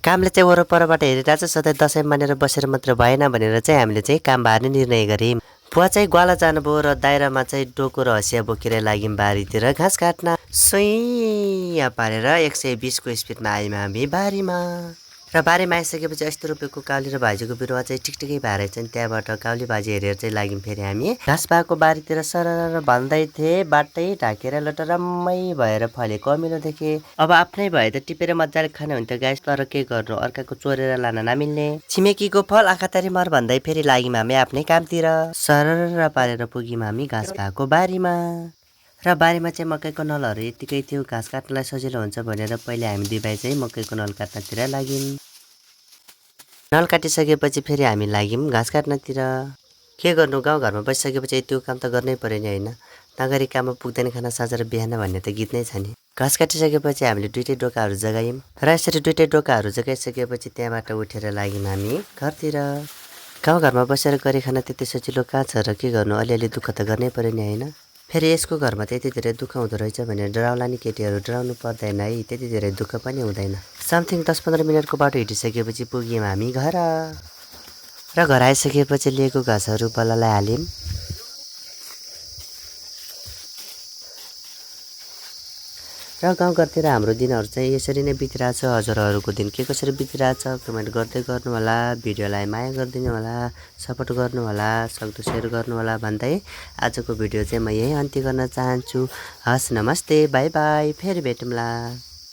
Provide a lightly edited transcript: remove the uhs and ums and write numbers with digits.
कामले चाहिँ वरपरबाट हेरेर चाहिँ सधैँ दसैँ मानेर बसेर मात्र भएन भनेर चाहिँ हामीले चाहिँ काम बार्ने निर्णय गऱ्यौँ। बुवा चाहिँ ग्वाला जानुभयो र दाइरामा चाहिँ डोको र हँसिया बोकेर लाग्यौँ बारीतिर घाँस काट्न। सुइँ पारेर 120 को स्पिडमा आयौँ हामी बारीमा। र बारीमा आइसकेपछि 80 रुपियाँको काउली र भाजीको बिरुवा चाहिँ ठिकठिकै भएर चाहिँ त्यहाँबाट काउली भाजी हेरेर चाहिँ लाग्यौँ फेरि हामी घाँस पाएको बारीतिर सरर भन्दै थिएँ। बाटै ढाकेर लटरम्मै भएर फलेको अमिलो देखेँ। अब आफ्नै भए त टिपेर मजाले खाने हुन्थ्यो गाइस, तर के गर्नु, अर्काको चोरेर लान नमिल्ने। छिमेकीको फल आँखातरी मर भन्दै फेरि लाग्यौँ हामी आफ्नै कामतिर। सरर पारेर पुग्यौँ हामी घाँस भएको बारीमा। र बारीमा चाहिँ मकैको नलहरू यतिकै थियो। घाँस काट्नलाई सजिलो हुन्छ भनेर पहिले हामी दुई भाइ चाहिँ मकैको नल काट्नतिर लाग्यौँ। नल काटिसकेपछि फेरि हामी लाग्यौँ घाँस काट्नतिर। के गर्नु, गाउँघरमा बसिसकेपछि त्यो काम त गर्नै पर्यो नि होइन। नगरी काममा पुग्दैन खाना साँझ र बिहान भन्ने त गीत नै छ नि। घाँस काटिसकेपछि हामीले दुइटै डोकाहरू जगायौँ र यसरी दुइटै डोकाहरू जगाइसकेपछि त्यहाँबाट उठेर लाग्यौँ हामी घरतिर। गाउँघरमा बसेर गरी खाना त्यति सजिलो कहाँ छ र के गर्नु, अलिअलि दुःख त गर्नै पर्यो नि होइन। फेरि यसको घरमा त यति धेरै दुःख हुँदो रहेछ भनेर डराउला नि केटीहरू, डराउनु पर्दैन है, त्यति धेरै दुःख पनि हुँदैन। समथिङ 10-15 मिनटको बाटो हिँडिसकेपछि पुग्यौँ हामी घर। र घर आइसकेपछि लिएको घाँसहरू बल्ललाई हाल्यौँ। र गाउँघरतिर हाम्रो दिनहरू चाहिँ यसरी नै बितिरहेछ। हजुरहरूको दिन के कसरी बितिरहेछ कमेन्ट गर्दै गर्नु होला। भिडियोलाई माया गरिदिनु होला, सपोर्ट गर्नु होला, सक्दो सेयर गर्नु होला भन्दै आजको भिडियो चाहिँ म यही अन्त्य गर्न चाहन्छु। हस्, नमस्ते, बाई बाई, फेरि भेटौँला।